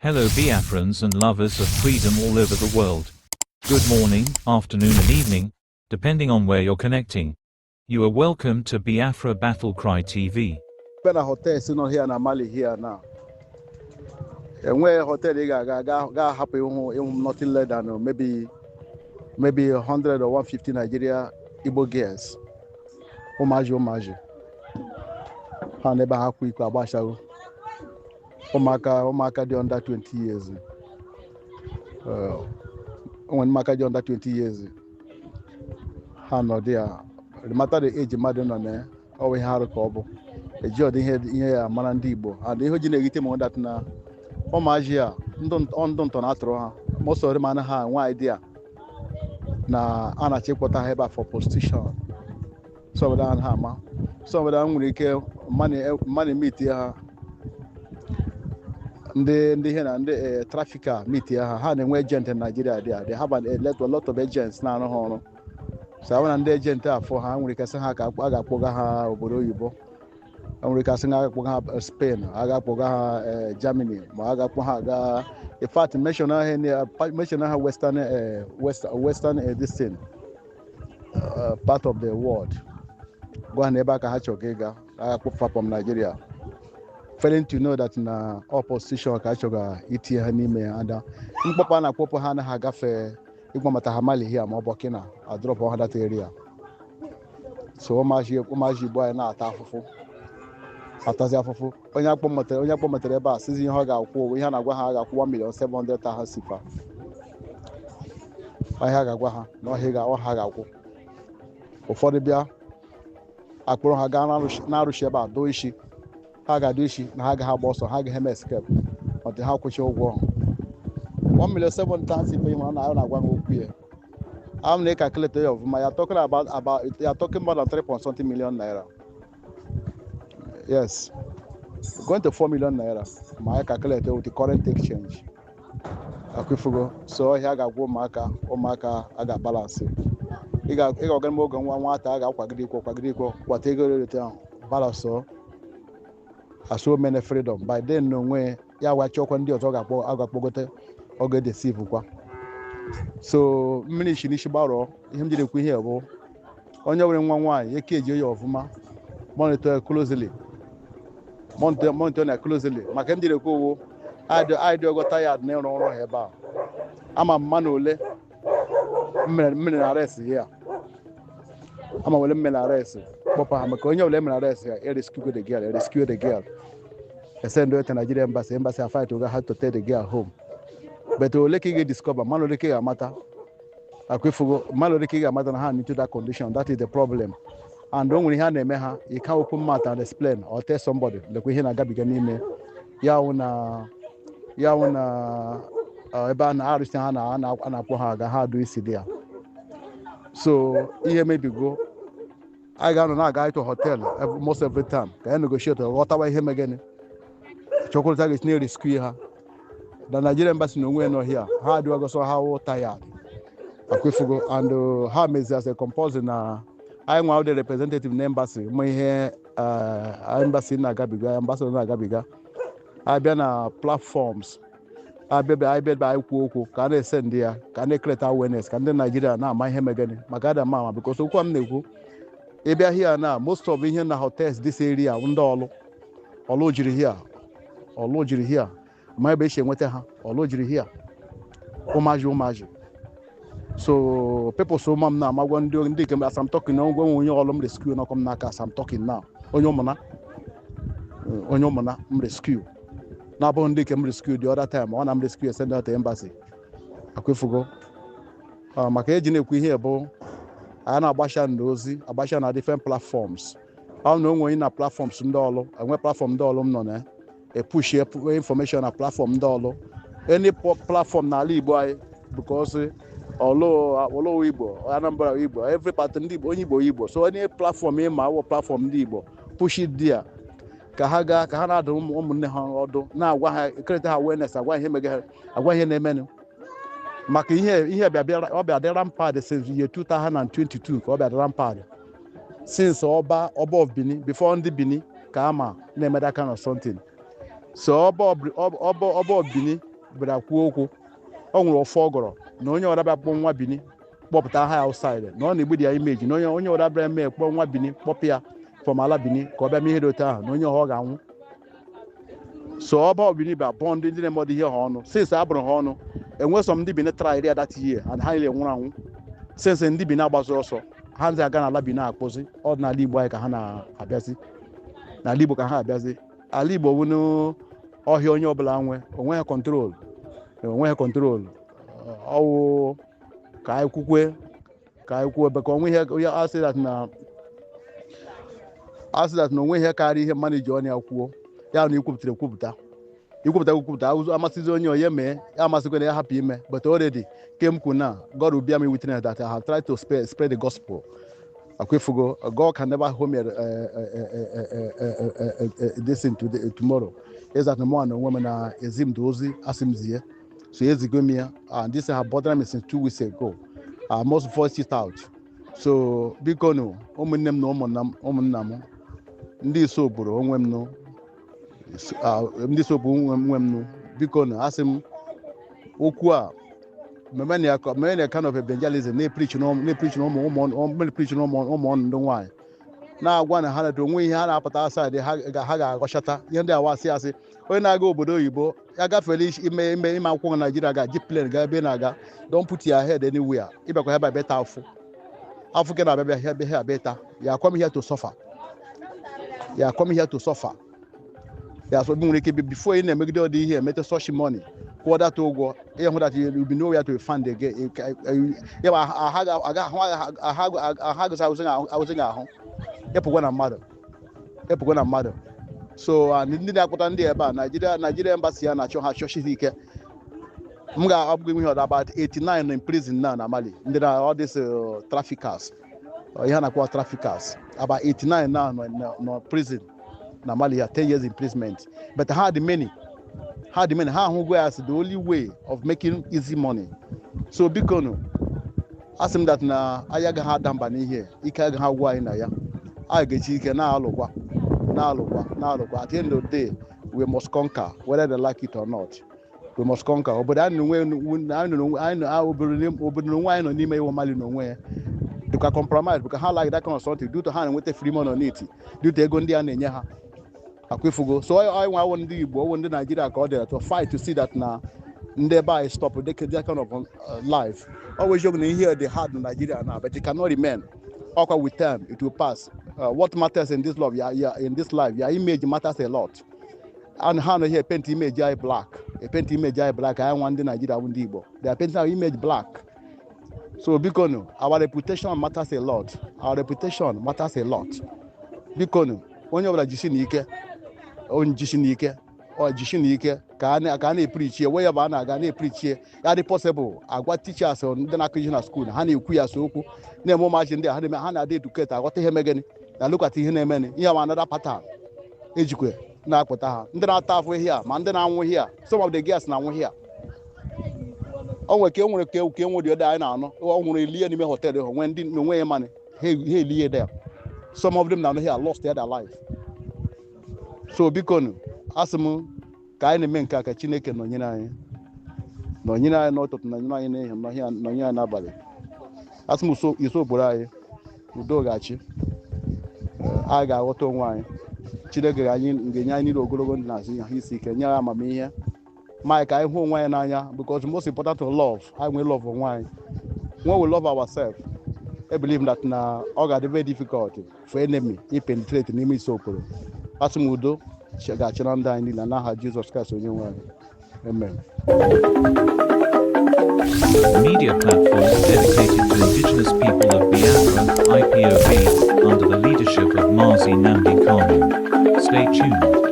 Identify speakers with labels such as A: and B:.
A: Hello, Biafrans and lovers of freedom all over the world. Good morning, afternoon, and evening, depending on where you're connecting. You are welcome to Biafra Battle Cry TV.
B: Bịa na hotel si nọ here na Mali here now, enweghị hotel ị ga-aga ga hapụ ịhụ nothing less than maybe 100 or 150 Nigeria Igbo girls, ụmụazị ha na ebe ha kwụ iko agbachago. Ụmụaka dị under 20 years. Onwere ụmụaka dị under 20 years ha nọ dị ya. No matter the age mmadụ nọ na ya, ọ bụ ihe arụ ka ọ bụ eji ọdị ihe ya mara ndị Igbo. And ihe o ji na-egite m that na ụmụazị a ndụ ntọ na-atụrụ ha, most of them anaghị enwe idea na a na-achọ ịkpọta ha ebe a for prostitution. Some of them anaghị ama. Some of them nwere ike mmadụ meet ha, ndị ihe na ndị trafficker meet ha. Ha na-enwe agent in Nigeria dị. They have a lot of agents na-arụ ha ọrụ. So ọ bụrụ na ndị agent afọ ha nwere ike sị ha ka a ga-akpọga ha obodo oyibo, e nwere ike asị na a ga-akpọga ha Spain, a ga-akpọga ha Germany, ma a ga-akpọ ha gaa, in fact, mention ha, mention ha western west western this thing, part of the world, gwa ha na ebe a ka ha chọrọ ka ịga, a ga-akpọfa from Nigeria, failing to know that na prostitution ka a chọrọ itinye ha n'ime ya. And mkpọpụ a na-akpọpụ ha anaghị agafe ịgbamata ha Mali here ma ọ bụ Burkina, adrop ha that area. So ụmụazị Igbo anyị na-ata afụfụ, atazi afụfụ. Onye akpọ metere ebe a sizi ihe ọ ga-akwụ, ihe a na-agwa ha, a ga-akwụ 1 million 700,000 CFA. Ọhịa ga-agwa ha na ọhịa ga ọha ga-akwụ. Ụfọdụ bịa, akpụrụ ha gaa na-arụshi ebe a doo isi ha, ga-adụ isi na ha agaghị agba ọsọ, ha agaghị eme escape until ha kwụchi ụgwọ 1 million 700,000 CFA. Ihe na na-agwa ha okwu ya am na calculate ya ọfụma, ya talking about ya talking more than 3 point something million naira. Yes, going to 4 million naira ma ya calculate with the current exchange akwifugo. So ọhịa ga-agwa ụmụaka a ga-abalance. Ị ga-ọga n'oge nwa nwata a ga-akwagide ikwo kwagide ikwo kwata ego rete ahụ balance as many freedom by then na onwe ya wachọkwa ndị ọzọ ga-akpọ a ga-akpọgote ọ ga-edeceive kwa. So mmiri shi n'isi gbarụọ. Ihe m jiri ekwu ihe bụ onye nwere nwa nwaanyị ekeji ya ọfụma, monitor ya closely, monitor ya closely, maka m jiri ekwu owo anyị dị ogo tired na ịrụ ọrụ ha ebe a. Ama mma na ole mmere na arrest ya, ama wele mmere arrest kpọpụ ha, maka onye ọbụla emere arrest ya, e rescue the girl, e rescue the girl, e send to Nigeria embassy. Embassy a fight oga how to take the girl home. But ole ka ị ga-discover mmadụ, ole ka ị ga-amata akwefugo mmadụ, ole ka ị ga-amata na ha into that condition? That is the problem. And o nwere ihe a na-eme ha, you can't open mouth and explain or tell somebody lekwa ihe na-agabiga n'ime ya wụ na ya wụ na ebe a na-arụsi ha na a na-akpọ ha aga ha adụ isi dị ya. So ihe mebigo, anyị ga-anọ na-aga ịtụ hotel most every time ka anyị negotiate, ghọtawa ihe megene, chọkwụrụta ga-esi na-rescue ha. Na Nigeria embassy na onwe ya nọ here, ha adịwago so ha wụ tired akwefugo. And ha mezi as a compulsory na anyị nwa the representative na embassy ma ihe embassy na-agabiga, ambassador na-agabiga, abịa na platforms, abịa anyị kwuo okwu ka a na-ese ndị ya, ka a na-ecreate awareness, ka ndị Naijiria na-ama ihe megene, maka ada ama ama, because okwu a m na-ekwu, ịbịa here na most of ihe na hotels this area, ndị ọlụ jiri here, ọlụ jiri here, ma ebe esi enweta ha, ọlụ jiri here, ụmụazị. So people, so ma m na-amagwa ndị nke as I'm talking na ngwa onye ọlụ m rescue n'ọkụ m n'aka as I'm talking now, onye ụmụna m rescue, na-abụghị ndị nke m rescue the other time ọ na m rescue send out to embassy akwefugo. Maka eji na-ekwu ihe bụ anyị na-agbasha ndị ozi agbasha na different platforms ọ na onwe onye na platforms ndị ọlụ enwe platform ndị ọlụ m nọ na epush information na platform ndị ọlụ, any platform n'ala Igbo anyị, because ọlụ ọlụ Igbo, Anambra Igbo, every part ndị Igbo, onye Igbo Igbo. So any platform ịma awụ platform ndị Igbo, push it there ka ha gaa ka ha na-adụ ụmụnne ha ọdụ, na-agwa ha, create ha awareness, agwa ihe mege ha, agwa ihe na-emenụ, maka ihe bịa bịa ọ bịa dị rampant since year 2022, ka ọ bịa dị rampant since ọba of Benin, before ndị Benin ka ama na-eme that kind of something. So ọba of Benin Bịara kwuo okwu, ọ nwere ọfọ ọ gọrọ na onye ọra bịa kpọọ nwa Bini kpọpụta ha outside, na ọ na-egbu ya image, na onye ọra bịara mee kpọọ nwa Bini, kpọpụ ya from ala Bini ka ọ bịa mee ihe dị otu ahụ, na onye ọha ọ ga-anwụ. So ọba Bini bịa bụọ ndị na-eme ọdị ihe ha ọnụ. Since a bụrụ ha ọnụ, enwe some ndị Bini try ya that year and ha niile nwụrụ anwụ. Since ndị Bini agbazi ọsọ, ha ndị aga n'ala Bini akpụzi ọdịnala Igbo anyị ka ha na-abịazi n'ala Igbo, ka ha abịazi ala Igbo bụ n'ọhịa. Onye ọbụla nwe onweghị control, onweghị control. Ọwụ ka anyị kwukwe, ka anyị kwuo ebe ka onwe ihe onye asị that na asị that na onwe ihe karịa ihe mmadụ ji ọnụ ya kwuo, ya na ikwupụtara ekwupụta, ikwupụta ekwupụta ụzọ amasịzi onye onye mee ya, amasịkwa na ya hapụ ime. But already kem kwu na God will bear me witness that I have tried to spread the gospel. Akwefugo, God can never hold me this into the, tomorrow is that mụ na onwe m na ezi m ozi asị m zie, so ezigo m ya. And this have bothered me since 2 weeks ago. I must voice it out. So biko nụ, ụmụnne m na ụmụnna m, ụmụnna m ndị isi obodo onwe m nụ, ndị isi obodo onwe m nụ, biko nụ, asị m okwu a meme na kind of evangelism na-epreach na na-epreach na ụmụ ụmụ na-epreach na ụmụ ụmụ ndị nwaanyị, na-agwa na ha na onwe ihe ha na-apụta aside, ha ga-aghọchata ihe ndị awa asị asị. Onye na-aga obodo oyibo ya gafere ime akwụkwọ na Naijiria, ga-ji plane gaa ebe ị na-aga. Don't put your head anywhere. Ịbịakwa ebe a bịa taa afụ afụ ke na-abịa bịa bịa bịa ịta ya. Come here to suffer, ya come here to suffer ya. So nwere ike before ị na-emegide ọdị ihe emete such money, kwụọ data ụgwọ, ịhụ that you will be nowhere to find again. Ya bụ aha gụsị awụsị ahụ ịpụkwa na mmadụ, ịpụkwa na mmadụ. So ndị na-akpụta ndị ebe a, Nigeria embassy ya na-achọ ha chọchiri ike. M ga-abụghị ihe ọdụ about 89 in prison now na Mali, ndị na all these traffickers, ihe a na-akpọ traffickers, about 89 now nọ prison na Mali ya, 10 years imprisonment. But ha dị many, ha dị many. Ha ahụgo ya as the only way of making easy money. So biko nụ, asị m that na anyị agaghị ada mba n'ihe ike agaghị agwụ anyị na ya. Anyị ga-eji ike na-alụkwa, na-alụkwa, na-alụkwa. At the end of the day, we must conquer, whether they like it or not. We must conquer. Obodo anyị n'onwe anyị, obodo n'onwe anyị nọ n'ime iwu Mali n'onwe ya dịka compromise, because ha like that kind of something due to ha na-enweta free money on it, due to ego ndị a na-enye ha akwefugo. So anyị nwa awụ ndị Igbo, ọwụ ndị Naijiria ka ọ dịra to fight to see that na ndị ebe anyị stop that kind of life. Ọ bụ eziokwu na ihe dị hard na Nigeria now, but it cannot remain. Ọkwa with time it will pass. What matters in this love, yeah, in this life, your image matters a lot. And ha nọ here paint image anyị black, a paint image anyị black. Anyị nwa ndị Nigeria bụ ndị Igbo, they are painting our image black. So biko nụ, our reputation matters a lot. Our reputation matters a lot. Biko nụ, onye ọbụla jisi n'ike, onye jisi n'ike, ọ jisi n'ike ka a na-epreachie we ya bụ a na-aga na-epreachie ya. Dị possible agwa teachers, ndị na-akụzi na school, ha na-ekwu ya so okwu na-eme ụmụazị ndị a ha na-eme, ha na-adị educate, aghọta ihe megịnị na lụkọta ihe na-emeni ihe ma another pattern ejikwe na-akpụta ha, ndị na-ata afụ ihe a, ma ndị na-anwụ ihe a. Some of the girls na-anwụ ihe a. O nwere ka e nwere ka e nwere ode anyị na-anụ, ọ nwụrụ elie n'ime hotel ha onwe ndị na onwe ya manị ha elie there. Some of them na-anụ here lost their life. So biko nụ, asị m ka anyị na-eme nke a, ka Chineke nọnyere anyị, nọnyere anyị n'ụtụtụ, nọnyere anyị n'ehihie, nọnyere anyị n'abalị. Asị m iso obodo anyị udo ga-achị. Anyị ga-aghọta onwe anyị. Chineke anyị ga-enye anyị niile ogologo ndụ na azụ ihe isi ike, nye anyị amamihe ma ka anyị hụ onwe anyị n'anya, because most important to love anyị nwee love onwe anyị. When we love ourselves, I believe that na ọ ga-adị very difficult for enemy ipenetrate n'ime isi okporo. Asị m udo ga-achị na ndụ anyị niile n'aha Jizọs Kraịst onye nwe anyị. Amen.
A: Media platform dedicated to indigenous people of Biafra, IPOB, under the leadership of Mazi Nnamdi Kanu. Stay tuned.